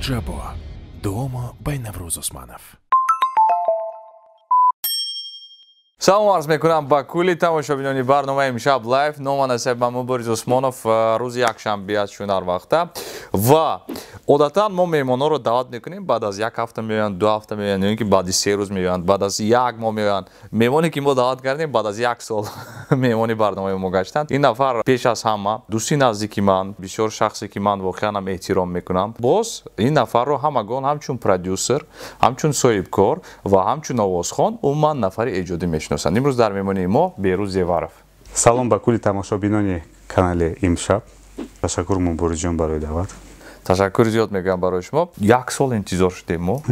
Jabo. Duomo by Наврӯз Усманов. Салом арз мекунам ба кулли тамошобинони барномаи Имшаб Лайв. Номи насаб ман Мубориз Усмонов. Рӯзи якшанбе аст чун ҳар вақта. Ва одатан мо меҳмонҳоро даъват мекунем, баъд аз як ҳафта меоянд, ду ҳафта меоянд, ё ин ки баъди се рӯз меоянд, баъд аз як моҳ меоянд. Меҳмоне ки мо даъват кардем, баъд аз як сол меҳмони барномаи мо гаштанд. Ин нафар пеш аз ҳама дӯсти наздики ман, бисёр шахсе ки ман воқеан ҳам эҳтиром мекунам. Боз ин нафарро ҳамагон ҳамчун продюсер, ҳамчун соҳибкор ва ҳамчун овозхон, умуман нафари эҷодӣ мешиносанд. Имрӯз дар меҳмонии мо Беҳрӯз Зеваров. Салом ба кулли тамошобинони канали Имшаб. Ташаккур Муборизҷон барои даъват. Ташаккур зиёд мегӯям барои шумо. Як сол интизор шудем мо.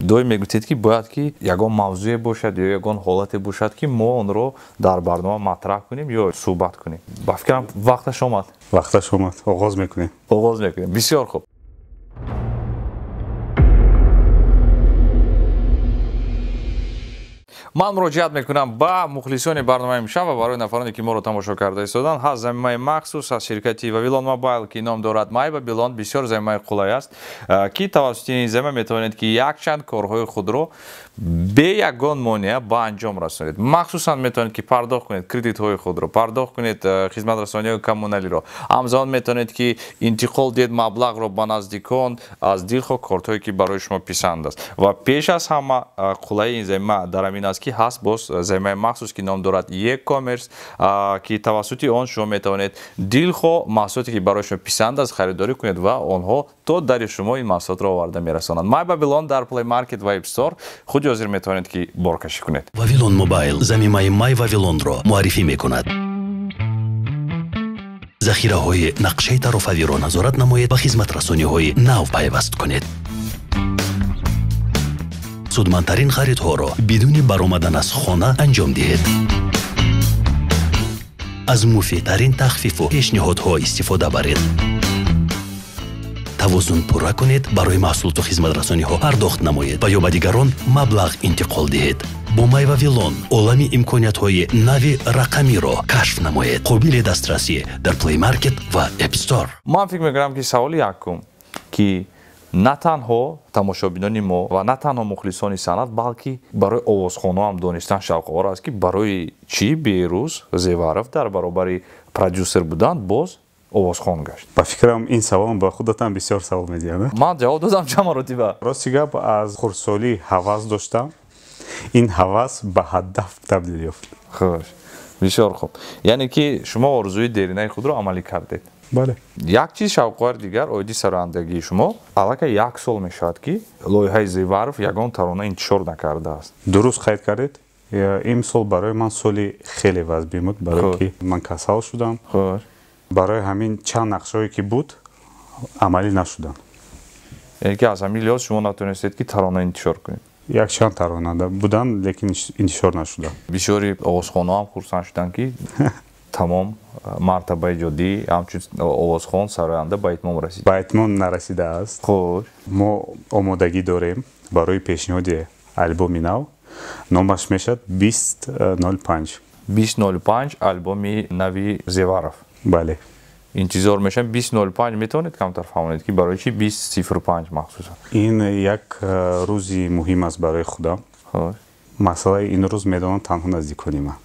Доим мегуфтед ки бояд ки ягон мавзӯе бошад ё ягон ҳолате бошад ки мо онро дар барнома матраҳ кунем ё суҳбат кунем. Ба фикрам вақташ омад. Вақташ омад. Оғоз мекунем. Оғоз мекунем. Бисёр хуб. Ман муроҷиат мекунам ба мухлисони барномаи Имшаб ва барои нафароне ки моро тамошо карда истоданд. Ҳаст замимаи махсус аз ширкати Вавилон Мобайл ки ном дорад Май Бабилон. Бисёр замимаи қулай аст ки тавассути ин замима метавонед ки якчанд корҳои худро бе ягон монеа ба анҷом расонед. Махсусан метавонед ки пардохт кунед кредитҳои худро, пардохт кунед хизматрасониҳои коммуналиро. Ҳамзамон метавонед ки интиқол диҳед маблағро ба наздикон аз дилхоҳ кортҳое ки барои шумо писанд аст. Ва пеш аз ҳама қулайи ин замима дар ҳамин аст ки ҳаст боз замимаи махсус ки ном дорад e-commerce ки тавассути он шумо метавонед дилхоҳ маҳсулоте ки барои шумо писанд аст харидорӣ кунед ва онҳо то дари шумо ин маҳсулотро оварда мерасонанд. Май Бабилон дар Play Market ва App Store худи ҳозир метавонед ки боркашӣ кунед. Вавилон Мобайл замимаи Май Вавилонро муаррифӣ мекунад. Захираҳои нақшаи тарофавиро назорат намоед ва хизматрасониҳои нав пайваст кунед. Судмандтарин харидҳоро бидуни баромадан аз хона анҷом диҳед. Аз муфидтарин тахфифу пешниҳодҳо истифода баред. Тавозун пурра кунед, барои маҳсулоту хизматрасониҳо пардохт намоед ва ё ба дигарон маблағ интиқол диҳед. Бо Май Вавилон олами имкониятҳои нави рақамиро кашф намоед. Қобили дастрасӣ дар Play Market ва App Store. Ман фикр мекунам ки саволи якум ки на танҳо тамошобинони мо ва на танҳо мухлисони санъат, балки барои овозхонҳо ҳам донистан шавқовар аст ки барои чӣ Беҳрӯз Зеваров дар баробари продюсер будан боз овозхон гашт. Ба фикрам ин савол ба худатам бисёр савол медиҳам. Ман ҷавоб додам чанд маротиба. Рости гап, аз хурдсолӣ ҳавас доштам. Ин ҳавас ба ҳадаф табдил ёфт. Хуш, бисёр хуб. Яъне ки шумо орзуи деринаи худро амалӣ кардед. Бале. Як чиз шавқовар дигар оиди сарояндагии шумо. Аллакай як сол мешавад ки лоиҳаи Зеваров ягон тарона интишор накардааст. Дуруст қайд кардед. Имсол барои ман соли хеле вазбин буд, барое ки ман касал шудам. Барои ҳамин чанд нақшаҳое ки буд амалӣ нашуданд. Яъне ки аз ҳамин лиҳоз шумо натонистед ки тарона интишор кунед? Якчанд тарона буданд, лекин интишор нашуданд. Бисёри овозхонҳо ҳам хурсанд шуданд ки тамом мартабаи ҷоддӣ ҳамчун овозхон сароянда ба итмом расид. Ба итмом нарасидааст. Хуш. Мо омодагӣ дорем барои пешниҳоди албоми нав. Номаш мешавад 2005. 2005 албоми нави Зеваров. Бале. Интизор мешавем 2005. Метавонед камтар фаҳмонед ки барои чӣ 2005 махсусан? Ин як рӯзи муҳим аст барои худам. Хуш. Масъалаи ин рӯз медонам танҳо наздикони ман.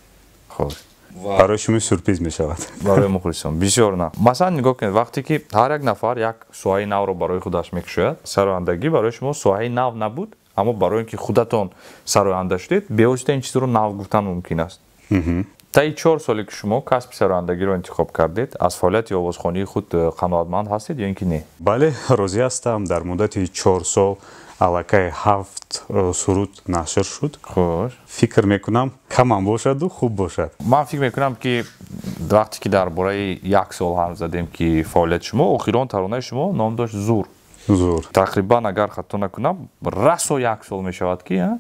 Хуш. Барои шумо сюрприз мешавад. Барои мухлисон бисёр на. Масалан нигоҳ кунед, вақте ки ҳар як нафар як соҳаи навро барои худаш мекушояд, сарояндагӣ барои шумо соҳаи нав набуд, аммо барои ин ки худатон сароянда шудед, бевосита ин чизро нав гуфтан мумкин аст. Таи 4 соле ки шумо касби сарояндагиро интихоб кардед, аз фаъолияти овозхонии худ қаноатманд ҳастед ё ин ки не? Бале, розӣ ҳастам. Дар муддати 4 сол аллакай 7 суруд нашр шуд. Хуш. Фикр мекунам камам бошаду хуб бошад. Ман фикр мекунам ки вақте ки дар бораи як сол ҳарф задем ки фаъолияти шумо, охирон таронаи шумо ном дошт Зур. Зур. Тақрибан агар хато накунам, расо як сол мешавад ки, а?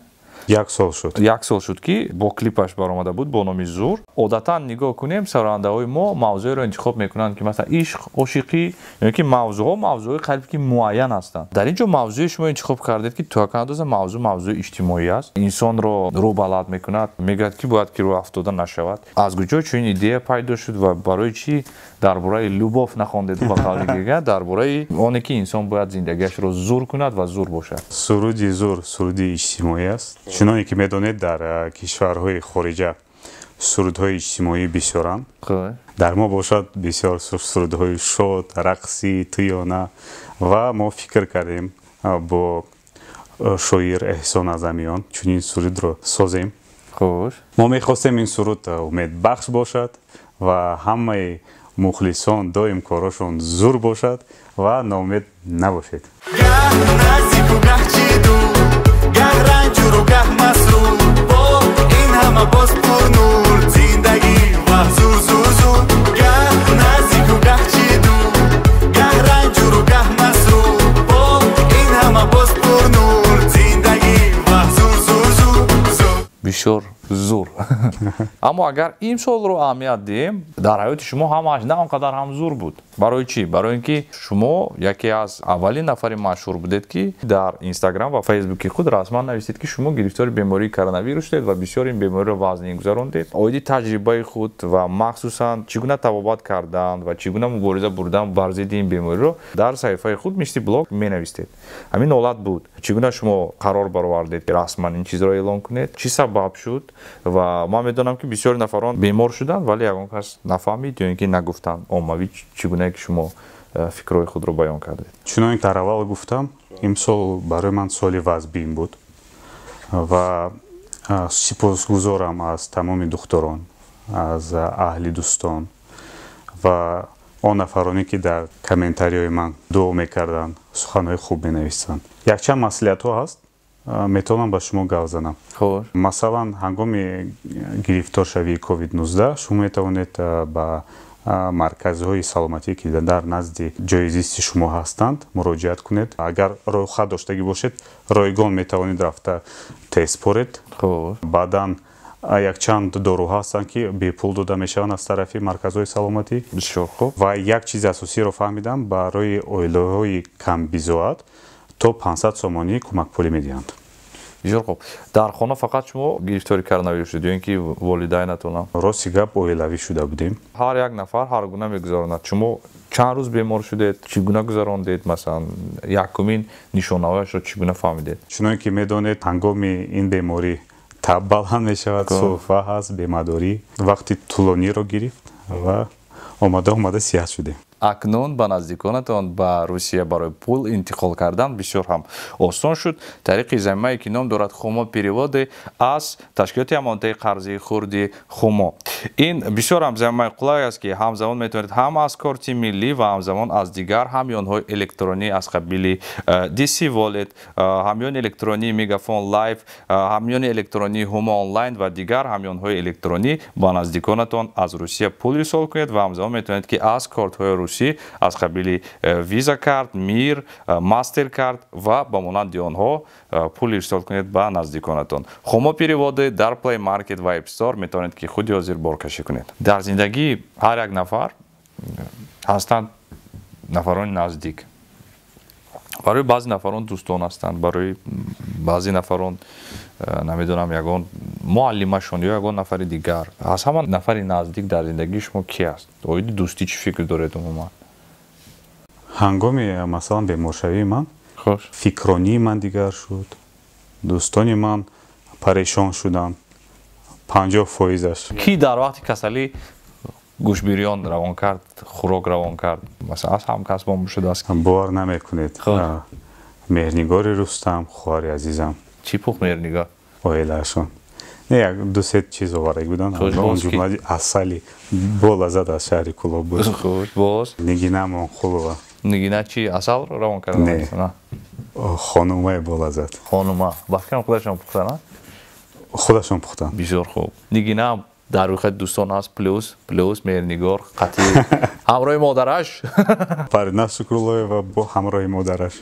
Як сол шуд. Як сол шуд, ки бо клипаш баромада буд бо номи «Зур». Одатан нигоҳ кунем, сарояндаҳои мо мавзӯеро интихоб мекунанд, ки масалан ишқ, ошиқӣ ё ки мавзӯъҳо қариб ки муайян ҳастанд. Дар ин ҷо мавзӯе шумо интихоб кардед, ки то як андоза мавзӯи иҷтимоӣ аст, инсонро рӯ баланд мекунад, мегӯяд, ки бояд ки рӯ афтода нашавад. Аз куҷо чунин идея пайдо шуд ва барои чӣ дар бораи любовь нахондед, ба қавли дигар, дар бораи оне ки инсон бояд зиндагиашро зур кунад ва зур бошад? Суруди «Зур» суруди иҷтимоӣ аст. Чуноне ки медонед, дар кишварҳои хориҷа сурудҳои иҷтимоӣ бисёранд. Дар мо бошад бисёр сурудҳои шод, рақсӣ, тӯёна. Ва мо фикр кардем бо шоир Эҳсон Азамиён чунин сурудро созем. Мо мехостем ин суруд умедбахш бошад ва ҳамаи мухлисон доим корошон зур бошад ва ноумед набошед. Гаҳ наздику, гаҳ чи дур, гаҳ ранҷуру, гаҳ масрур, бо ин ҳама боз пурнур зиндагӣ ва зур, зур, зур. Гаҳ наздику, гаҳ чи дур, гаҳ ранҷуру, гаҳ масрур, бо ин ҳама боз пурнур зиндагӣ ва зур, зур, зур, зур. Бисёр зур. Аммо агар имсолро аҳамият диҳем, дар ҳаёти шумо ҳамааш на он қадар ҳам зур буд. Барои чӣ? Барои ин ки шумо яке аз аввалин нафари машҳур будед, ки дар Инстаграм ва Фейсбуки худ расман нависед, ки шумо гирифтори бемории коронавирус шудед ва бисёр ин бемориро вазнин гузарондед. Оиди таҷрибаи худ ва махсусан чӣ гуна табобат кардан ва чӣ гуна мубориза бурдан бар зидди ин бемориро дар саҳифаи худ мисли блог менавистед. Ҳамин ҳолат буд. Чӣ гуна шумо қарор баровардед, ки расман ин чизро эълон кунед? Чӣ сабаб шуд? Ва ман медонам, ки бисёри нафарон бемор шуданд, вале ягон кас нафаҳмид ё ин ки нагуфтанд оммавӣ, чӣ гунае ки шумо фикрҳои худро баён кардед. Чуноне дар аввал гуфтам, имсол барои ман соли вазбин буд ва сипосгузорам аз тамоми духтурон, аз аҳли дӯстон ва он нафароне, ки дар комментариҳои ман дуо мекарданд, суханҳои хуб менависанд. Якчанд маслиҳатҳо ҳаст, метавонам ба шумо гап занам. Масалан, ҳангоми гирифторшавии COVID-19 шумо метавонед ба марказҳои саломатӣ, ки дар назди ҷои зисти шумо ҳастанд, муроҷиат кунед. Агар роҳхат доштагӣ бошед, ройгон метавонед рафта тест поред. Баъдан якчанд доруҳо ҳастанд, ки бепул дода мешаванд аз тарафи марказҳои саломатӣ. Бисёр хуб. Ва як чизи асосиро фаҳмидам: барои оилаҳои камбизоат то 500 сомонӣ кӯмакпулӣ медиҳанд. Бисёр хуб. Дар хона фақат шумо гирифтори коронавирус шудед ё ин ки волидайнатонам? Рости гап, оилавӣ шуда будем. Ҳар як нафар ҳар гуна мегузаронад. Шумо чанд рӯз бемор шудед, чӣ гуна гузарондед? Масалан, якумин нишонаҳояшро чӣ гуна фаҳмидед? Чуноне ки медонед, ҳангоми ин беморӣ таб баланд мешавад, сулфа ҳаст, бемадорӣ. Вақти тӯлониро гирифт ва омада омада сиҳат шудем. Акнун ба наздиконатон ба Русия барои пул интиқол кардан бисёр ҳам осон шуд тариқи замимае, ки ном дорад «Хумо переводы» аз ташкилоти амонатаи қарзии хурди «Хумо». Ин бисёр ҳам замимаи қулай аст, ки ҳамзамон метавонед ҳам аз корти миллӣ ва ҳамзамон аз дигар ҳамёнҳои электронӣ аз қабили DC Wallet, ҳамёни электронии Мегафон Лайф, ҳамёни электронии Ҳумо Онлайн ва дигар ҳамёнҳои электронӣ ба наздиконатон аз Русия пул ирсол кунед ва ҳамзамон метавонед, ки аз кортҳои русӣ аз қабили Виза карт, Мир, Мастер карт ва ба монанди онҳо пул ирсол кунед ба наздиконатон. «Хумо переводы» дар Play Market ва App Store метавонед, ки худи ҳозир боркашӣ кунед. Дар зиндагии ҳар як нафар ҳастанд нафарони наздик. Барои баъзе нафарон дӯстон ҳастанд, барои баъзе нафарон, намедонам, ягон муаллимашон ё ягон нафари дигар. Аз ҳама нафари наздик дар зиндагии шумо ки аст? Оиди дӯстӣ чӣ фикр доред умуман? Ҳангоми, масалан, беморшавии ман фикронии ман дигар шуд, дӯстони ман парешон шуданд 50%-аш. Кӣ дар вақти касалӣ гӯшбирён равон кард, хӯрок равон кард, масалан, аз ҳамкасбон шудааст? Бовар намекунед, Меҳрнигори Рустам, хоҳари азизам. Чӣ пухт Меҳрнигор? Оилаашон не, як ду се чиз оварда буданд, он ҷумла асали болаззат аз шаҳри Кӯлоб буд. Хуш, боз? Нигина Монқулова. Нигина чӣ, асал равон карда? Не, хонумаи болаззат. Хонума ба фикрам худашон пухтанд? Худашон пухтанд. Бисёр хуб. Нигина дар рӯйхати дӯстон аст, плюс плюс Меҳрнигор қатъи ҳамроҳи модараш. Парина Шукруллоева бо ҳамроҳи модараш.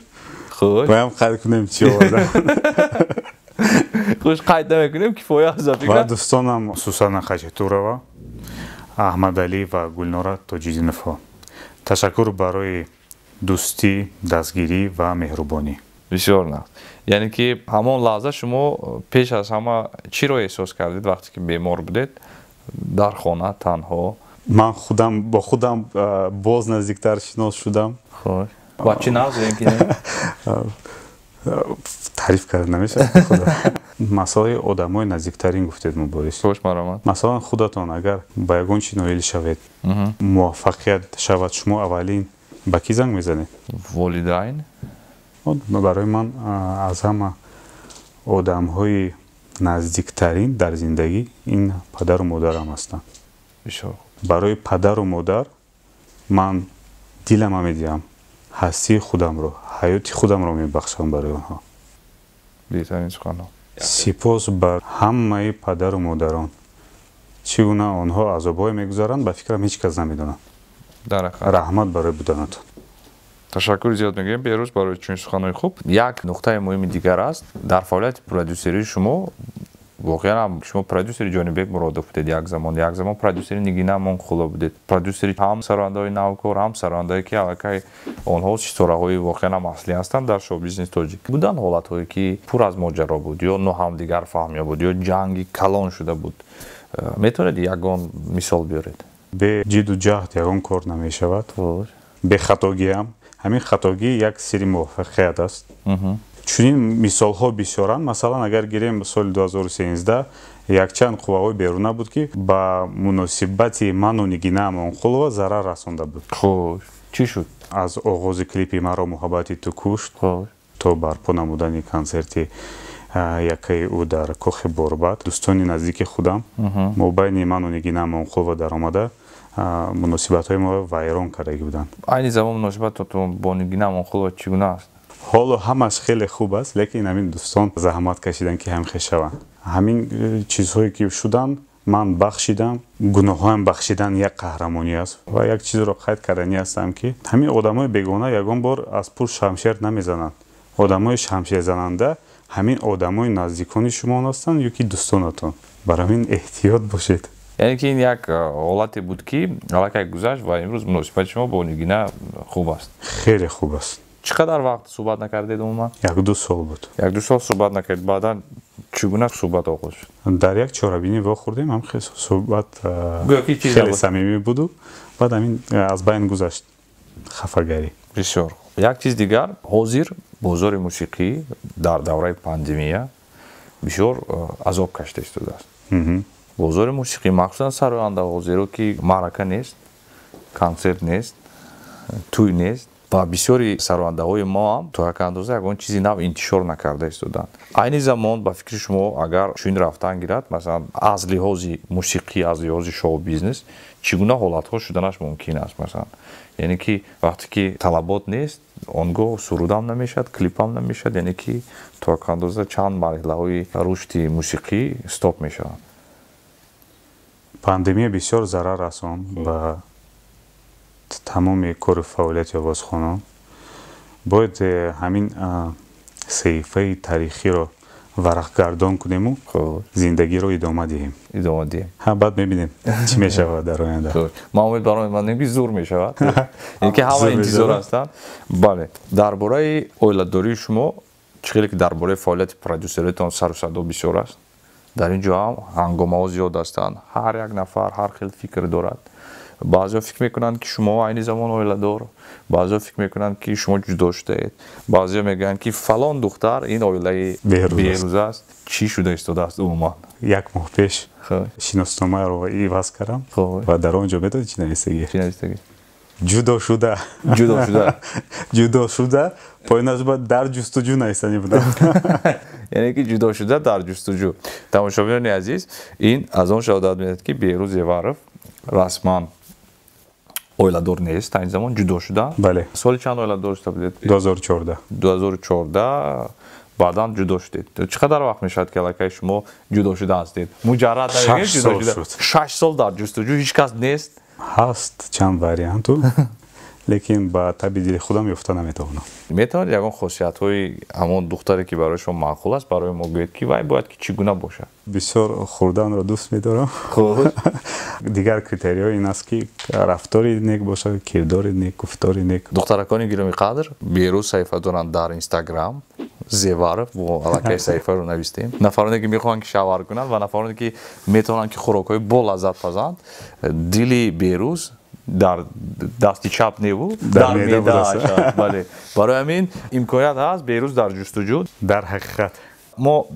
Хуш. Боям қайд кунем, чӣ оварда. Хуш, қайд намекунем, кифоя аст. Ва дӯстонам Сусана Хачатурова, Аҳмадалӣ ва Гулнора Тоҷиддиновҳо. Ташаккур барои дӯстӣ, дастгирӣ ва меҳрубонӣ. Бисёр нағз. Яъне ки ҳамон лаҳза шумо пеш аз ҳама чиро эҳсос кардед, вақте ки бемор будед, дар хона танҳо? Ман худам бо худам боз наздиктар шинос шудам. Хуш. Ва чӣ нағз ки таъриф карда намешавад худо. Масъалаи одамои наздиктарин гуфтед, Муборис. Хуш, марҳамат. Масалан, худатон агар ба ягон чи ноил шавед, муваффақият шавад, шумо аввалин ба кӣ занг мезанед? Волидайн. Барои ман аз ҳама одамҳои наздиктарин дар зиндагӣ ин падару модарам ҳастанд. Бисёр. Барои падару модар ман дилама медиҳам, ҳастии худамро, ҳаёти худамро мебахшам барои онҳо. Беҳтарин суханҳо. Сипос ба ҳамаи падару модарон. Чӣ гуна онҳо азобҳое мегузаранд, ба фикрам ҳеҷ кас намедонад. Раҳмат барои буданатон. Ташаккури зиёд мегӯем, Беҳрӯз, барои чунин суханҳои хуб. Як нуқтаи муҳими дигар аст. Дар фаъолияти продюсерии шумо воқеан ҳам шумо продюсери Ҷонибек Муродов будед як замон, як замон продюсери Нигина Амонқулова будед, продюсери ҳам сарояндаҳои навкор, ҳам сарояндае ки аллакай онҳо ситораҳои воқеан ҳам аслӣ ҳастанд дар шоу-бизнеси тоҷик. Буданд ҳолатҳое ки пур аз моҷаро буд, ё ноҳамдигарфаҳмиҳо буд, ё ҷанги калон шуда буд. Метавонед ягон мисол биёред? Бе ҷиду ҷаҳд ягон кор намешавад. Бе хатогиам. Ҳамин хатогӣ як сирри муваффақият аст. Чунин мисолҳо бисёранд. Масалан, агар гирем соли 2013 якчанд қувваҳои беруна буд, ки ба муносибати ману Нигина Амонқулова зарар расонда буд. Хуш, чӣ шуд? Аз оғози клипи «Маро муҳаббати ту кушт» то барпо намудани консерти якаи ӯ дар Кохи Борбад, дӯстони наздики худам мобайни ману Нигина Амонқулова даромада муносибатҳои моро вайрон кардагӣ буданд. Айни замон муносибатотон бо Нигина Амонқулова чӣ гуна аст? Ҳоло ҳамаш хеле хуб аст, лекин ҳамин дӯстон заҳмат кашиданд, ки ҳамхел шаванд. Ҳамин чизҳое ки шуданд, ман бахшидам. Гуноҳҳоям бахшидан як қаҳрамонӣ аст. Ва як чизро қайд карданӣ ҳастам, ки ҳамин одамои бегона ягон бор аз пушт шамшер намезананд. Одамои шамшерзананда ҳамин одамои наздикони шумо ҳастанд ё ки дӯстонатон. Барои ҳамин эҳтиёт бошед. Яъне ки ин як ҳолате буд, ки аллакай гузашт ва имрӯз муносибати шумо бо Нигина хуб аст. Хеле хуб аст. Чӣ қадар вақт суҳбат накардед умуман? 1-2 сол буд. 1-2 сол суҳбат накардед. Баъдан чӣ гуна суҳбат оғоз шуд? Дар як чорабинӣ вохӯрдем, ҳам хеле суҳбат хеле самимӣ буду, баъд ҳамин аз байн гузашт хафагарӣ. Бисёр хуб. Як чиз дигар, ҳозир бозори мусиқӣ дар давраи пандемия бисёр азоб кашида истодааст. Бозори мусиқӣ, махсусан сарояндаҳо, зеро ки маърака нест, консерт нест, тӯй нест ва бисёри сарояндаҳои мо ҳам то як андоза ягон чизи нав интишор накарда истоданд. Айни замон ба фикри шумо, агар чунин рафтан гирад, масалан, аз лиҳози мусиқӣ, аз лиҳози шоу-бизнес чӣ гуна ҳолатҳо шуданаш мумкин аст, масалан? Яъне ки вақте ки талабот нест, он гоҳ сурудам намешавад, клипам намешавад, яъне ки то як андоза чанд марҳилаҳои рушди мусиқӣ стоп мешаванд. Пандемия бисёр зарар расонд ба тамоми кору фаъолияти овозхонон. Бояд ҳамин саҳифаи таърихиро варақгардон кунему зиндагиро идома диҳем. Идома диҳем. Ҳа, баъд мебинем чӣ мешавад дар оянда. Ман умедворам, ки зур мешавад, ки ҳама интизор ҳастанд. Бале, дар бораи оиладории шумо, чӣ хеле ки дар бораи фаъолияти продюсеритон сару садо бисёр аст, дар ин ҷо ҳам ҳангомаҳо зиёд ҳастанд. Ҳар як нафар ҳар хел фикр дорад. Баъзеҳо фикр мекунанд, ки шумо айни замон оиладор, баъзеҳо фикр мекунанд, ки шумо ҷудо шудаед, баъзеҳо мегӯянд, ки фалон духтар ин оилаи Беҳрӯз аст. Чӣ шуда истодааст умуман? Як моҳ пеш шиносномаро иваз кардам ва дар он ҷо медонед чӣ нависагӣ? Чӣ нависагӣ? Ҷудо шуда. Ҷудо шуда. Ҷудо шуда, поинаш ба дар ҷустуҷӯ нависанӣ будам. Яъне ки ҷудо шуда дар ҷустуҷӯ. Тамошобинони азиз, ин аз он шаҳодат медиҳад, ки Беҳрӯз Зеваров расман оиладор нест, айни замон ҷудо шуда. Бале. Соли чанд оиладор шуда будед? 2014. 2014 баъдан ҷудо шудед. Чӣ қадар вақт мешавад, ки аллакай шумо ҷудо шуда ҳастед? Муҷаррад намегӯед ҷудо шуда. 6 сол дар ҷустуҷӯ, ҳеҷ кас нест? Ҳаст чанд варианту, лекин ба таби дили худам ёфта наметавонам. Метавонед ягон хосиятҳои ҳамон духтаре, ки барои шумо маъқул аст, барои мо гӯед, ки вай бояд ки чӣ гуна бошад? Бисёр хӯрданро дӯст медорам. Дигар критерийҳо ин аст, ки рафтори нек бошад, кирдори нек, гуфтори нек. Духтаракони гиромӣ қадр, Беҳрӯз саҳифа доранд дар Инстаграм, Зеваров, бо аллакай саҳифаро навистем. Нафароне, ки мехоҳанд ки шавҳар кунанд ва нафароне, ки метавонанд ки хӯрокҳои болаззат пазанд, дили Беҳрӯз дар дасти чап неву дар меъда. Бале, барои ҳамин имконият ҳаст, Беҳрӯз дар ҷустуҷӯ. Дар ҳақиқат мо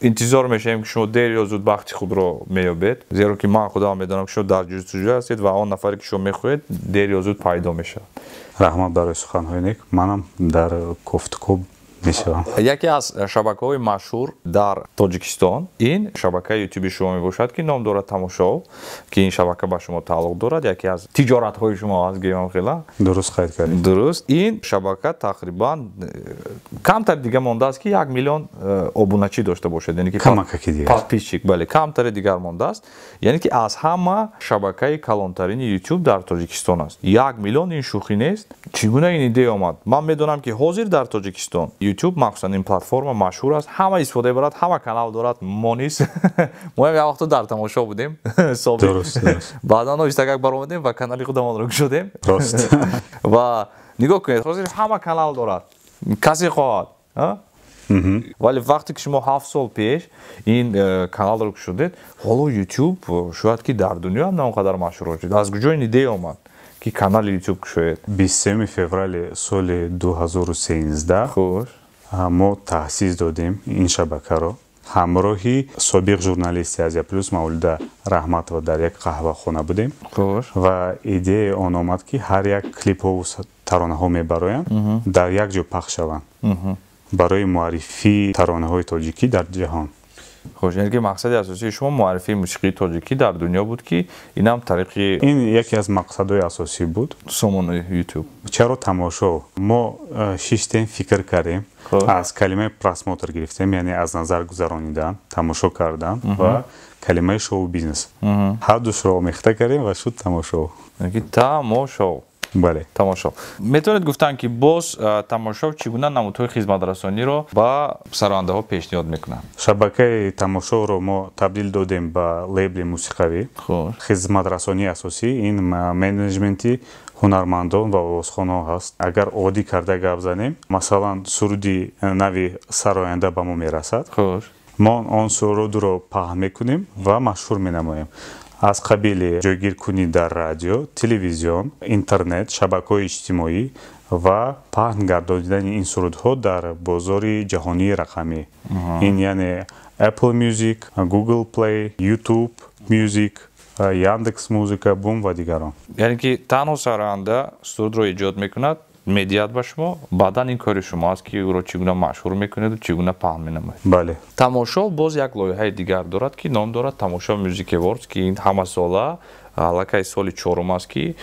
интизор мешавем, ки шумо дер ё зуд бахти худро меёбед, зеро ки ман худам медонам, ки шумо дар ҷустуҷӯ ҳастед ва он нафаре, ки шумо мехоҳед, дер ё зуд пайдо мешавад. Раҳмат барои суханҳои нек. Манам дар кофтукоб мешавам. Яке аз шабакаҳои машҳур дар Тоҷикистон ин шабакаи ютуби шумо мебошад, ки ном дорад Тамошо, ки ин шабака ба шумо тааллуқ дорад, яке аз тиҷоратҳои шумо аст, гӯям хела. Дуруст қайд кардед. Дуруст. Ин шабака тақрибан камтар дига мондааст, ки 1 миллион обуначӣ дошта бошад, яъне ки камакаки дигар. Подписчик, бале, камтаре дигар мондааст. Яъне ки аз ҳама шабакаи калонтарини ютуб дар Тоҷикистон аст. 1 миллион ин шӯхӣ нест. Чӣ гуна ин идея омад? Ман медонам, ки ҳозир дар Тоҷикистон YouTube, махсусан ин платформа машҳур аст, ҳама истифода мебарад, ҳама канал дорад, мо низ. Мо як вақто дар тамошо будем. Дуруст, дуруст. Баъдан оҳистакак баромадем ва канали худамонро кушодем. Рост. Ва нигоҳ кунед, ҳозир ҳама канал дорад, касе хоҳад. Вале вақте ки шумо 7 сол пеш ин каналро кушодед, ҳоло YouTube шояд ки дар дунё ҳам на он қадар машҳур шуд. Аз куҷо ин идея омад, ки канали YouTube кушоед? 23 феврали соли 2013 мо таъсис додем ин шабакаро ҳамроҳи собиқ журналисти Азия Плюс Мавлуда Раҳматова дар як қаҳвахона будем. Ва идеяи он омад, ки ҳар як клипҳову таронаҳо мебароянд, дар як ҷо пахш шаванд барои муаррифии таронаҳои тоҷикӣ дар ҷаҳон. Хуш, яъне ки мақсади асосии шумо муаррифии мусиқии тоҷикӣ дар дунё буд, ки инам тариқи ин яке аз мақсадҳои асосӣ буд. Сомонаи YouTube. Чаро Тамошо? Мо шиштем, фикр кардем, аз калимаи просмотр гирифтем, яъне аз назар гузаронидан, тамошо кардан ва калимаи шоу бизнес. Ҳар душро омехта кардем ва шуд Тамошо. Яъне ки Тамошо. Бале. Тамошо. Метавонед гуфтан, ки боз Тамошо чӣ гуна намудҳои хизматрасониро ба сарояндаҳо пешниҳод мекунад? Шабакаи Тамошоро мо табдил додем ба лейбли мусиқавӣ. Хизматрасонии асосӣ ин менеҷменти ҳунармандон ва овозхонҳо ҳаст. Агар оддӣ карда гап занем, масалан, суруди нави сароянда ба мо мерасад. Мо он сурудро паҳн мекунем ва машҳур менамоем. Аз қабили ҷойгиркунӣ дар радио, телевизион, интернет, шабакаҳои иҷтимоӣ ва паҳн гардонидани ин сурудҳо дар бозори ҷаҳонии рақамӣ. Ин яъне Apple Music, Google Play, YouTube Music, Яндекс Музыка, Бум ва дигарон. Яъне ки танҳо сароянда сурудро эҷод мекунад, медиҳад ба шумо, баъдан ин кори шумо аст, ки ӯро чӣ гуна машҳур мекунеду чӣ гуна паҳн менамоед. Бале. Тамошо боз як лоиҳаи дигар дорад, ки ном дорад Тамошо Music Awards, ки ин ҳамасола аллакай соли 4 аст, ки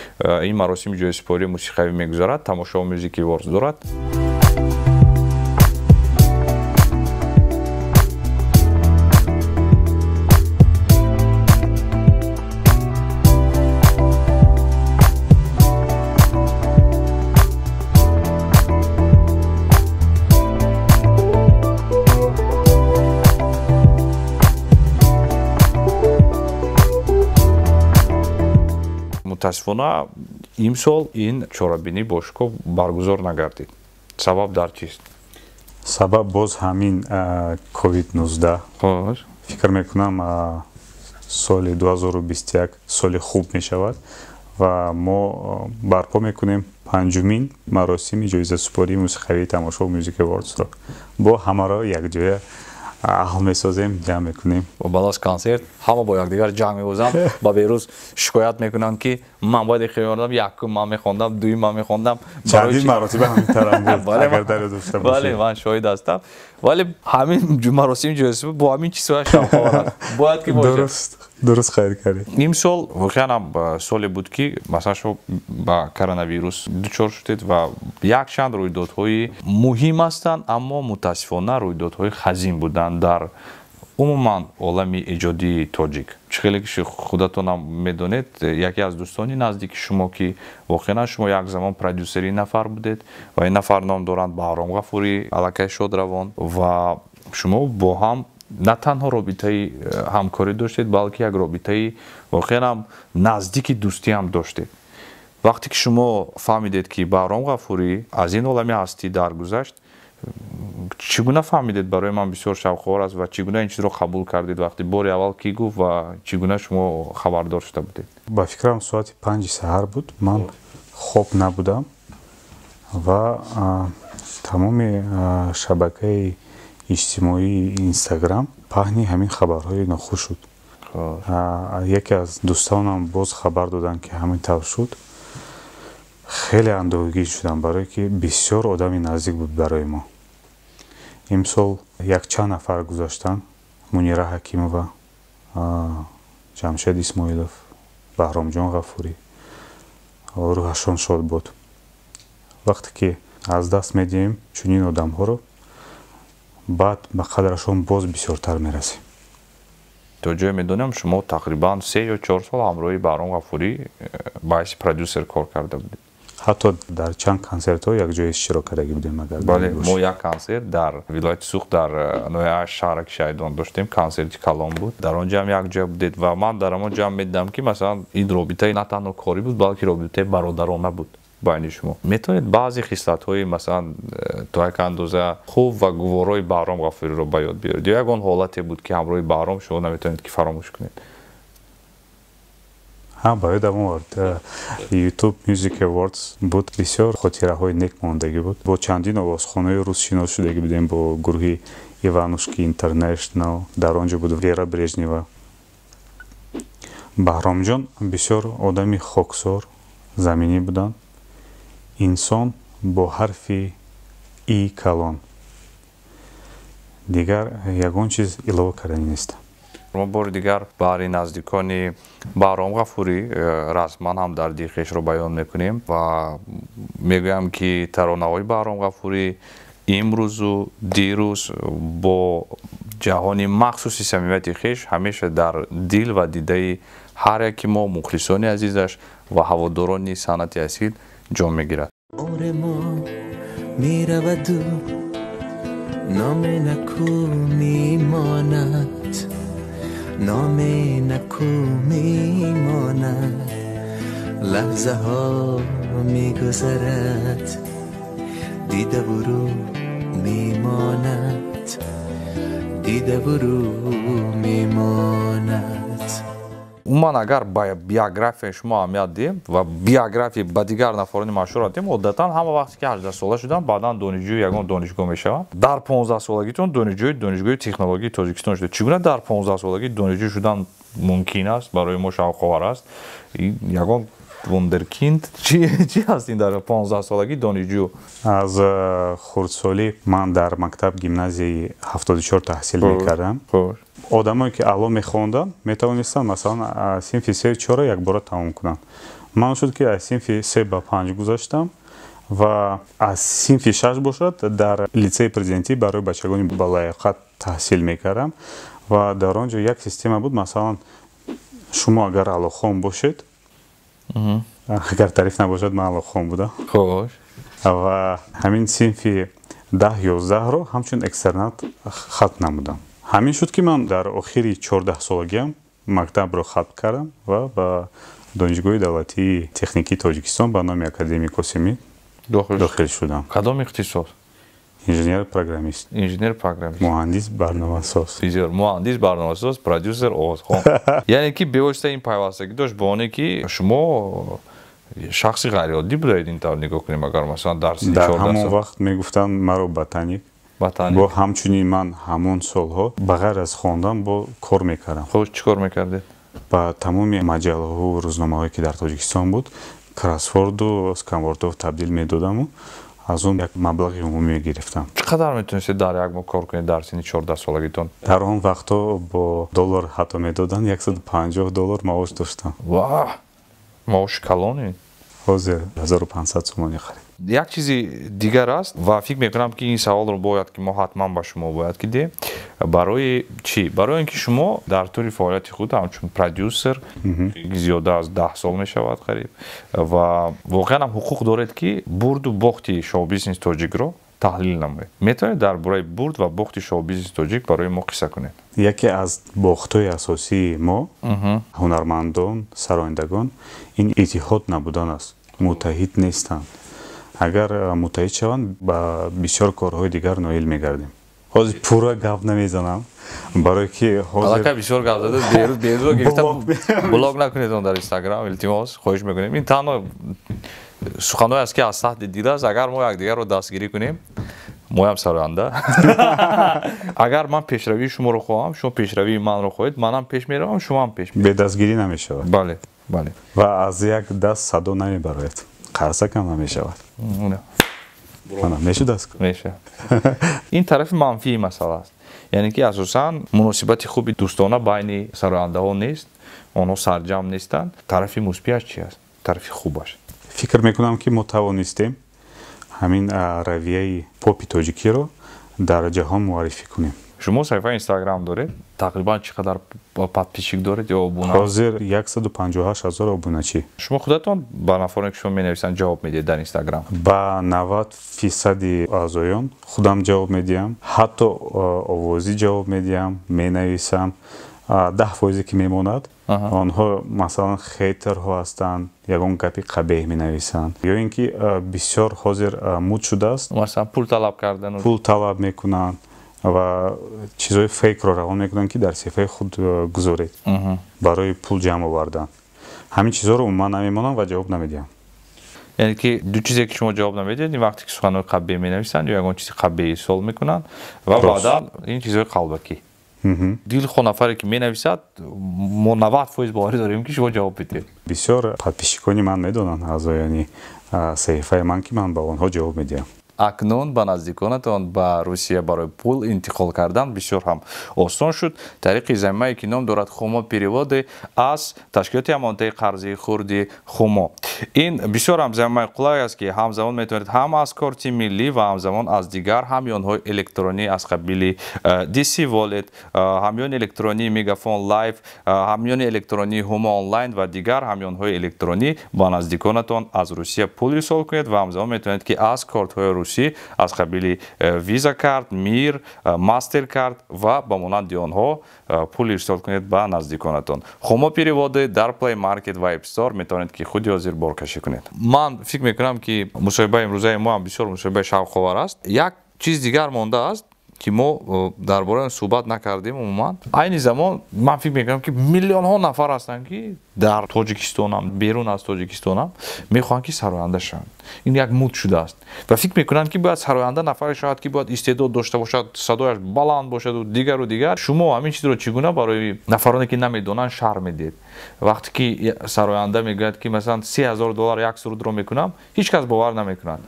ин маросими ҷоизасупории мусиқавӣ мегузарад. Тамошо Music Awards дорад. Мутаассифона имсол ин чорабинӣ бошукӯҳ баргузор нагардид. Сабаб дар чист? Сабаб боз ҳамин COVID-19. Фикр мекунам, соли 2021 соли хуб мешавад ва мо барпо мекунем 5-умин маросими ҷоизасупории мусиқавии Тамошо Music Awards-ро. Бо ҳамаро якҷоя аҳл месозем, ҷамъ мекунем. Ва баъд аз консерт ҳама бо якдигар ҷанг мебозанд ва Беҳрӯз шикоят мекунанд, ки ман бояд мехондам, якум ман мехондам, дуюм ман мехондам. Чандин маротиба ҳамин тарам буд, агар дар ёд дошта бошед. Бале, ман шоҳид ҳастам. Вале ҳамин маросими ҷоизасупорӣ бо ҳамин чизҳояш шавқовар аст. Бояд ки бошад. Дуруст, дуруст қайд кардед. Имсол воқеан ҳам соле буд, ки масалан шумо ба коронавирус дучор шудед ва якчанд рӯйдодҳои муҳим ҳастанд, аммо мутаассифона рӯйдодҳои хазин буданд дар Умуман олами эҷодии тоҷик чӣ хеле ки худатонам медонед, яке аз дӯстони наздики шумо, ки воқеан шумо як замон продюсери ин нафар будед ва ин нафар ном доранд Баҳром Ғафурӣ, аллакай шодравон, ва шумо бо ҳам на танҳо робитаи ҳамкорӣ доштед, балки як робитаи воқеан ҳам наздики дӯстӣ ҳам доштед. Вақте ки шумо фаҳмидед, ки Баҳром Ғафурӣ аз ин олами ҳастӣ даргузашт, чӣ гуна фаҳмидед? Барои ман бисёр шавқовар аст ва чӣ гуна ин чизро қабул кардед? Вақти бори аввал кӣ гуфт ва чӣ гуна шумо хабардор шуда будед? Ба фикрам, соати 5-и саҳар буд, ман хоб набудам ва тамоми шабакаи иҷтимоии Инстаграм паҳни ҳамин хабарҳои нохуш шуд. Яке аз дӯстонам боз хабар доданд, ки ҳамин тавр шуд. Хеле андӯҳгин шудам, барое ки бисёр одами наздик буд барои мо. Имсол якчанд нафар гузаштанд: Мунира Ҳакимова, Ҷамшед Исмоилов, Баҳромҷон Ғафурӣ, рӯҳашон шод буд. Вақте ки аз даст медиҳем чунин одамҳоро, баъд ба қадрашон боз бисёртар мерасем. То ҷое медонам, шумо тақрибан 3 ё 4 сол ҳамроҳи Баҳром Ғафурӣ ба ҳайси продюсер кор карда будед. Ҳатто дар чанд консертҳо якҷоя иштирок кардагӣ будем, агар Бале, мо як консерт дар вилояти Суғд, дар ноҳияи шаҳраки Шаҳидон доштем, консерти калон буд, дар он ҷо ҳам якҷоя будед ва ман дар ҳамон ҷо ҳам медидам, ки масалан ин робитаи на танҳо корӣ буд, балки робитаи бародарона буд байни шумо. Метавонед баъзе хислатҳои, масалан, то як андоза хуб ва гуворои Баҳром Ғафуриро ба ёд биёред ё ягон ҳолате буд, ки ҳамроҳи Баҳром шумо наметавонед ки фаромӯш кунед? Ҳа, ба ёдам овард, YouTube Music Awards буд, бисёр хотираҳои нек мондагӣ буд. Бо чандин овозхонаи рус шинос шудагӣ будем, бо гурӯҳи Иванушки International, дар он ҷо буд Вера Брежнева. Баҳромҷон бисёр одами хоксор, заминӣ буданд, инсон бо ҳарфи И калон, дигар ягон чиз илова карданӣ нестам. Мо бори дигар баҳри наздикони Баҳром Ғафурӣ расман ҳамдардии хешро баён мекунем ва мегӯям, ки таронаҳои Баҳром Ғафурӣ имрӯзу дирӯз бо ҷаҳони махсуси самимияти хеш ҳамеша дар дил ва дидаи ҳар яки мо, мухлисони азизаш ва ҳаводорони санъати асил, ҷо мегирад. Мо мераваду номи наку мемонад, номи наку мемонад. Лаҳзаҳо мегузарад, дидаву рӯ мемонад, дидаву рӯ мемонад. Умуман, агар ба биографияи шумо аҳамият диҳем ва биографияи ба дигар нафарони машҳур диҳем, одатан ҳама вақте ки 18-сола шуданд, баъдан донишҷӯи ягон донишгоҳ мешаванд. Дар 15-солагитон донишҷӯи Донишгоҳи технологияи Тоҷикистон шудед. Чӣ гуна дар 15-солагӣ донишҷӯ шудан мумкин аст? Барои мо шавқовар аст. Ягон вундеркинд чӣ ҳаст ин, дар 15-солагӣ донишҷӯ? Аз хурдсолӣ ман дар мактаб гимназияи 74 таҳсил мекардам. Одамое ки аъло мехонданд, метавонистанд, масалан, синфи се, чорро якбора тамом кунанд. Ман шуд, ки аз синфи се ба панҷ гузаштам ва аз синфи шаш бошад, дар литсеи президентӣ барои бачагони балояқат таҳсил мекардам ва дар он ҷо як система буд. Масалан, шумо агар аълохон бошед, агар тариф набошад, ман аълохон будам ва ҳамин синфи 10, 11-ро ҳамчун экстернат хатм намудам. Ҳамин шуд, ки ман дар охири 14-солагиам мактабро хатм кардам ва ба Донишгоҳи давлатии техникии Тоҷикистон ба номи академик Осимӣ дохил шудам. Кадом ихтисос? Инженер программист. Инженер программист. Муҳандис барномасоз. Бисёр, муҳандис барномасоз, продюсер, овозхон, яъне ки бевосита ин пайвастагӣ дошт бо оне ки шумо шахси ғайриоддӣ будаед. Ин тавр нигоҳ кунем, агар масалан дар синни Дар ҳамон вақт мегуфтанд маро ботаник. Бо ҳамчунин ман ҳамон солҳо ба ғайр аз хондан бо кор мекардам. Хуш, чӣ кор мекардед? Ба тамоми маҷаллаҳову рӯзномаҳое, ки дар Тоҷикистон буд, кроссворду сканвордҳо табдил медодаму аз он як маблағи умумӣ мегирифтам. Чӣ қадар метавонистед дар як моҳ кор кунед дар синни 14-солагитон? Дар он вақтҳо бо доллар ҳатто медоданд, 150 доллар маош доштам. Ва маоши калоне. Ҳозир 1500 сомонӣ харид. Як чизи дигар аст ва фикр мекунам, ки ин саволро бояд ки мо ҳатман ба шумо бояд ки диҳем. Барои чӣ? Барои ин ки шумо дар тӯли фаъолияти худ ҳамчун продюсер зиёда аз 10 сол мешавад қариб, ва воқеан ҳам ҳуқуқ доред, ки бурду бохти шоу-бизнеси тоҷикро таҳлил намоед. Метавонед дар бораи бурд ва бохти шоу-бизнеси тоҷик барои мо қисса кунед? Яке аз бохтҳои асосии мо, ҳунармандон, сарояндагон, ин иттиҳод набудан аст. Муттаҳид нестанд. Агар муттаҳид шаванд, ба бисёр корҳои дигар ноил мегардем. Ҳозир пурра гап намезанам, барое ки ҳозир Аллакай бисёр гап зада, берӯзро гирифта блок накунед он дар Инстаграм, илтимос, хоҳиш мекунем. Ин танҳо суханҳое аст, ки аз таҳти дил аст. Агар мо якдигарро дастгирӣ кунем, моям сароянда. Агар ман пешравии шуморо хоҳам, шумо пешравии манро хоҳед, манам пеш меравам, шумоам пеш меравед. Бедастгирӣ намешавад. Бале, бале. Ва аз як даст садо намебарояд, қарсакам намешавад. Мешудааст? Мешавад. Ин тарафи манфии масъала аст, яъне ки асосан муносибати хуби дӯстона байни сарояндаҳо нест, онҳо сарҷамъ нестанд. Тарафи мусбиаш чи аст, тарафи хубаш? Фикр мекунам, ки мо тавонистем ҳамин равияи попи тоҷикиро дар ҷаҳон муаррифӣ кунем. Шумо саҳифаи Инстаграм доред. Тақрибан чӣ қадар подписчик доред ё обуна? Ҳозир 158 ҳазор обуначӣ. Шумо худатон ба нафароне, ки шумо менависанд, ҷавоб медиҳед дар Инстаграм? Ба 90 фисади аъзоён худам ҷавоб медиҳам, ҳатто овозӣ ҷавоб медиҳам, менависам. 10 фоизе ки мемонад, онҳо масалан хейтерҳо ҳастанд, ягон гапи қабеҳ менависанд ё ин ки бисёр ҳозир муд шудааст. Масалан, пул талаб кардан? Пул талаб мекунанд ва чизҳои фейкро равон мекунанд, ки дар саҳифаи худ гузоред барои пул ҷамъ овардан. Ҳамин чизҳоро умуман намемонам ва ҷавоб намедиҳам. Яъне ки ду чизе, ки шумо ҷавоб намедиҳед, ин вақте ки суханҳои қабеҳ менависанд ё ягон чизи қабеҳ ирсол мекунанд ва баъдан ин чизҳои қалбакӣ. Дилхоҳ нафаре ки менависад, мо 90 фоиз боварӣ дорем, ки шумо ҷавоб медиҳед. Бисёр подписчикони ман медонанд, аъзоёни саҳифаи ман, ки ман ба онҳо ҷавоб медиҳам. Акнун ба наздиконатон ба Русия барои пул интиқол кардан бисёр ҳам осон шуд тариқи замимае, ки ном дорад Хумо Переводы аз ташкилоти амонатии қарзии хурди Хумо. Ин бисёр ҳам замимаи қулай аст, ки ҳамзамон метавонед ҳам аз корти миллӣ ва ҳамзамон аз дигар ҳамёнҳои электронӣ аз қабили DC Wallet, ҳамёни электронии Мегафон Лайф, ҳамёни электронии Ҳумо Онлайн ва дигар ҳамёнҳои электронӣ ба наздиконатон аз Русия пул ирсол кунед ва ҳамзамон метавонед, ки аз кортҳои русӣ аз қабили Виза карт, Мир, Мастер карт ва ба монанди онҳо пул ирсол кунед ба наздиконатон. Хумо Переводы дар Play Market ва App Store метавонед, ки худи ҳозир боркашӣ кунед. Ман фикр мекунам, ки мусоҳибаи имрӯзаи мо ҳам бисёр мусоҳибаи шавқовар аст. Як чиз дигар мондааст, ки мо дар бораи он суҳбат накардем умуман. Айни замон ман фикр мекунам, ки миллионҳо нафар ҳастанд, ки дар Тоҷикистонам, берун аз Тоҷикистонам мехоҳанд, ки сароянда шаванд. Ин як муд шудааст ва фикр мекунанд, ки бояд сароянда нафаре шавад, ки бояд истеъдод дошта бошад, садояш баланд бошаду дигару дигар. Шумо ҳамин чизро чӣ гуна барои нафароне, ки намедонанд, шарҳ медиҳед? Вақте ки сароянда мегӯяд, ки масалан 3000 доллар як сурудро мекунам, ҳеҷ кас бовар намекунад.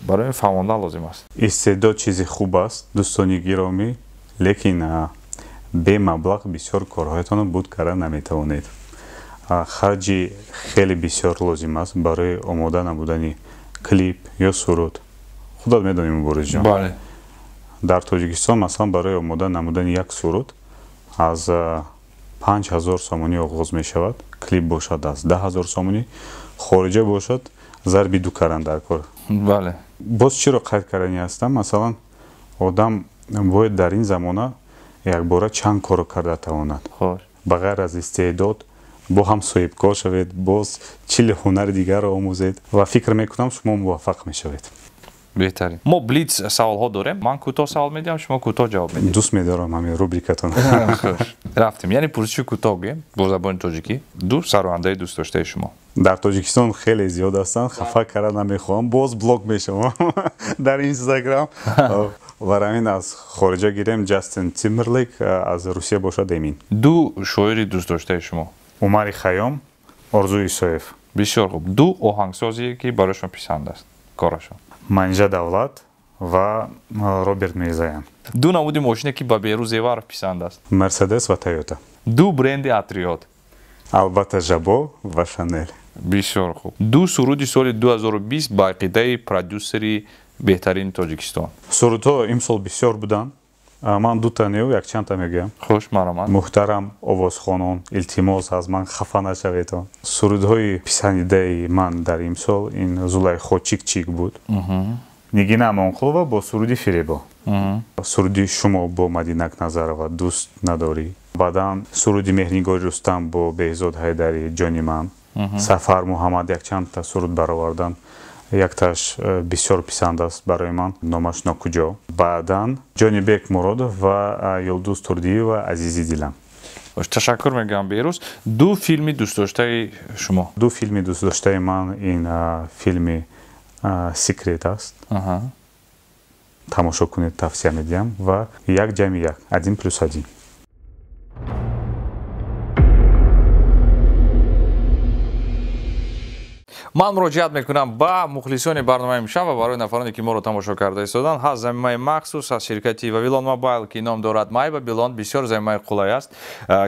Барои ин фаҳмондан лозим аст. Истеъдод чизи хуб аст, дӯстони гиромӣ, лекин бемаблағ бисёр корҳоятонро буд карда наметавонед. Харҷи хеле бисёр лозим аст барои омода намудани клип ё суруд. Худат медонӣ, Муборизҷон. Бале. Дар Тоҷикистон масалан барои омода намудани як суруд аз 5000 сомонӣ оғоз мешавад, клип бошад, аз 10 000 сомонӣ, хориҷа бошад, зарби ду кардан дар кор. Боз чиро қайд кардани ҳастам? Масалан, одам бояд дар ин замона якбора чанд корро карда тавонад. Ба ғайр аз истеъдод бо ҳам соҳибкор шавед, боз чили ҳунари дигарро омӯзед ва фикр мекунам, шумо муваффақ мешавед. Беҳтарин. Мо блиц саволҳо дорем. Ман кӯтоҳ савол медиҳам, шумо кӯтоҳ ҷавоб медиҳед. Дӯст медорам ҳамин рубрикатон. Рафтем. Яъне пурсиши кӯтоҳ гӯем бо забони тоҷикӣ. Ду сарояндаи дӯстдоштаи шумо? Дар Тоҷикистон хеле зиёд ҳастанд, хафа карда намехоҳам, боз блок мешавам дар Инстаграм. Барои ҳамин аз хориҷа гирем Ҷастин Тимберлейк, аз Русия бошад Эмин. Ду шоири дӯстдоштаи шумо? Умари Хайём, Орзу Исоев. Бисёр хуб. Ду оҳангсозе, ки барои шумо писанд аст корашон? Манижа Давлат ва Роберт Мирзаян. Ду намуди мошине, ки ба Беҳрӯз Зеваров писанд аст? Мерседес ва Тойота. Ду бренди атриёт? Албатта, Жабо ва Шанел. Бисёр хуб. Ду суруди соли 2020 ба ақидаи продюсери беҳтарини Тоҷикистон? Сурудҳо имсол бисёр буданд. Ман дута неу, якчандта мегӯям. Хуш, маромад. Муҳтарам овозхонон, илтимос, аз ман хафа нашаветон. Сурудҳои писандидаи ман дар имсол ин Зулайхо чик-чик буд. Нигина Амонқулова бо суруди Фиребо. Суруди шумо бо Мадинак Назарова дӯст надорӣ. Баъдан суруди Меҳрнигори Рустам бо Беҳзод Ҳайдари ҷони ман. Сафар Муҳаммад якчандта суруд баровардан. Якташ бисёр писанд аст барои ман, номаш Нокуҷо. Баъдан Ҷонибек Муродов ва Юлдуз Турдиева Азизи дилам. Ташаккур мегӯям, Беҳрӯз. Ду филми дӯстдоштаи шумо? Ду филми дӯстдоштаи ман ин филми Секрет аст. Тамошо кунед, тавсия медиҳам. Ва як ҷамъи як, 1+1. Ман муроҷиат мекунам ба мухлисони барномаи имшаб ва барои нафароне ки моро тамошо карда истоданд. Ҳаст замимаи махсус аз ширкати Вавилон Мобайл, ки ном дорад Май Бабилон. Бисёр замимаи қулай аст,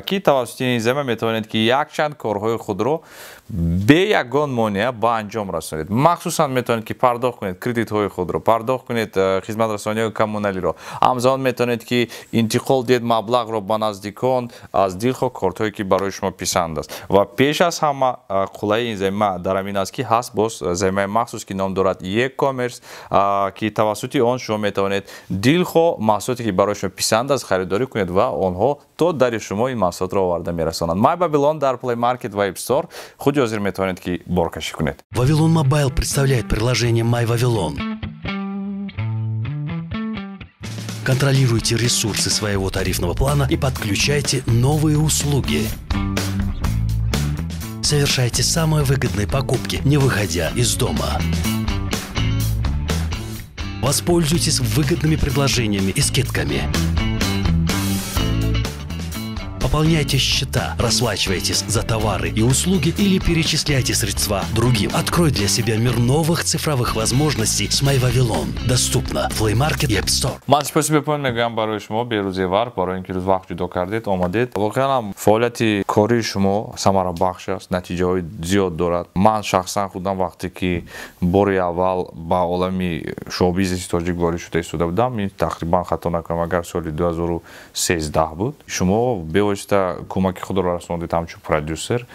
ки тавассути ин замима метавонед ки якчанд корҳои худро бе ягон монеа ба анҷом расонед. Махсусан метавонед ки пардохт кунед кредитҳои худро, пардохт кунед хизматрасониҳои коммуналиро. Ҳамзамон метавонед ки интиқол диҳед маблағро ба наздикон аз дилхоҳ кортҳое ки барои шумо писанд аст. Ва пеш аз ҳама қулайи ин замима дар ҳамин аст ки ҳаст боз замимаи махсус ки ном дорад e-commerce, ки тавассути он шумо метавонед дилхоҳ маҳсулоте ки барои шумо писанд аст харидорӣ кунед ва онҳо то дари шумо ин маҳсулотро оварда мерасонанд. My Babylon дар Play Market ва App Store худи ҳозир метавонед ки боркашӣ кунед. Вавилон Mobile представляет приложение My Вавилон. Контролируйте ресурсы своего тарифного плана и подключайте новые услуги. Совершайте самые выгодные покупки, не выходя из дома. Воспользуйтесь выгодными предложениями и скидками. Пополняйте счета, расплачивайтесь за товары и услуги или перечисляйте средства другим. Открой для себя мир новых цифровых возможностей с MyVavilon. Доступно в Play Market и App Store. Ман спасибо мегӯям барои шумо, Беҳрӯз Зевар, барои ин ки рӯз вақт ҷудо кардед, омадед. Воқеан ҳам фаъолияти кории шумо самарабахш аст, натиҷаҳои зиёд дорад. Ман шахсан худам вақте ки бори аввал ба олами шоу-бизнеси тоҷик ворид шуда истода будам, ин тақрибан хато накунам агар соли 2013 буд, шумо бевосита кӯмаки худро расондед ҳамчун продюсер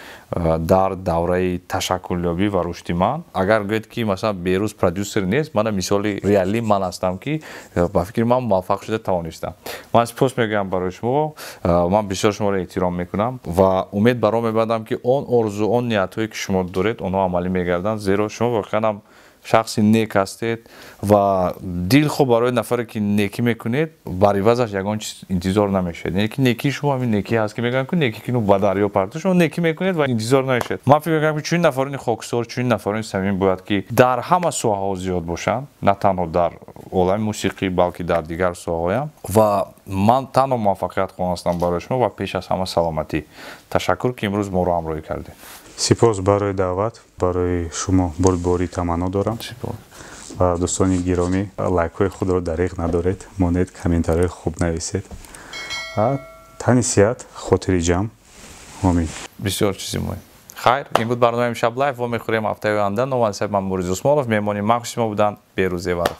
дар давраи ташаккулёбӣ ва рушди ман. Агар гӯед ки масалан Беҳрӯз продюсер нест, мана мисоли реалӣ ман ҳастам ки ба фикри ман муваффақ шуда тавонистам. Ман сипос мегӯям барои шумо, ман бисёр шуморо эҳтиром мекунам ва умед баро мебандам ки он орзу, он ниятҳое ки шумо доред, онҳо амалӣ мегарданд, зеро шумо воқеан ҳам шахси нек ҳастед ва дилхоҳ барои нафаре ки некӣ мекунед, бар ивазаш ягон чиз интизор намешавед. Яъне ки некии шумо ҳамин некӣ ҳаст ки мегӯянд ки некӣ кину ба дарё партош, шумо некӣ мекунед ва интизор намешавед. Ман фикр мекунам ки чунин нафарони хоксор, чунин нафарони самимӣ бояд ки дар ҳама соҳаҳо зиёд бошанд, на танҳо дар олами мусиқӣ, балки дар дигар соҳаҳоям. Ва ман танҳо муваффақият хоҳам барои шумо ва пеш аз ҳама саломатӣ. Ташаккур ки имрӯз моро ҳамроҳӣ кардед. Сипос барои даъват, барои шумо бурдборӣ таманно дорам. Ва дӯстони гиромӣ, лайкҳои худро дариғ надоред, монед, комментарҳои хуб нависед. Тани сиҳат, хотири ҷамъ. Омин. Бисёр чизи муҳим. Хайр, ин буд барномаи Имшаб Лайв. Вомехӯрем ҳафтаи оянда. Номи ман Муриз Усмонов, меҳмони махсуси мо буданд Беҳрӯз Зеваров.